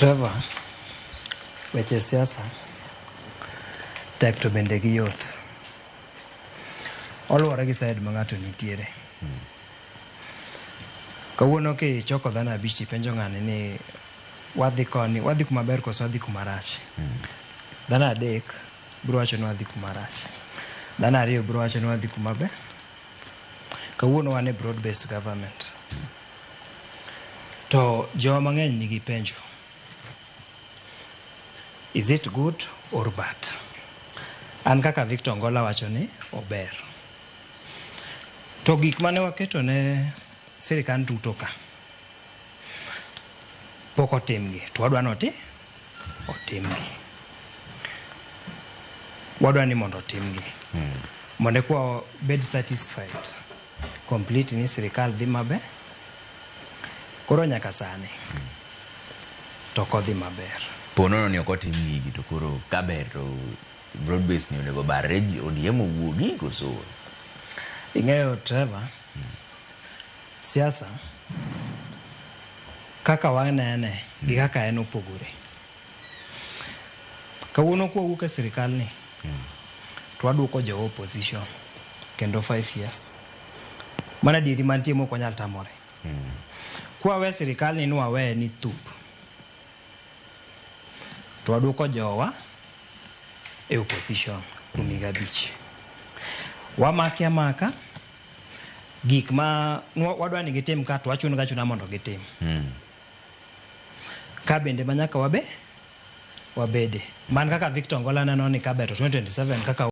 Trevor, weche siasa tek to bende giyot. Oluwore gi side ma ng'ato nitiere. Kawuono kichoko dhano abich tipenjo ng'ani ni wadhi koni, wadhi kuma ber koso wadhi kuma rach. Dhano adek biro wacho ni wadhi kuma rach. Dhano ariyo biro wacho ni wadhi kuma ber. Kawuono wan e broad based government. To jowa mang'eny nigi penjo. Is it good or bad? An kaka Victor Ngola wacho ni ober. To gik mane waketo ne sirikand Ruto ka pok otimgi to wadwa ni otimgi. Wadwa ni mondo otimgi. Mondo eka wabed satisfied complete ni sirikal dhi maber. Koro nyaka sani to ok odhi maber. Po nono ni ok otim gigi to koro kaber to broad base ni onego barre ODM owuogi koso? Ing'eyo Trevor, siasa kaka wanene gi kaka en opogore. Kawuono kwawuok e sirikal ni to waduoko jo opposition kendo 5 years. Mano adieri mantie mok wanyal tamore. Kwawe sirikal ni nwaweye ni thup to waduoko jowa e opposition kuom higa 5. Wamaki amaka gik ma wadwa ni gitim ka to wachuno gi achuna mondo gitim. Ka bende ma nyaka wabe wabede. Man kaka Victor Ngola neno ni kaber to 2027 kaka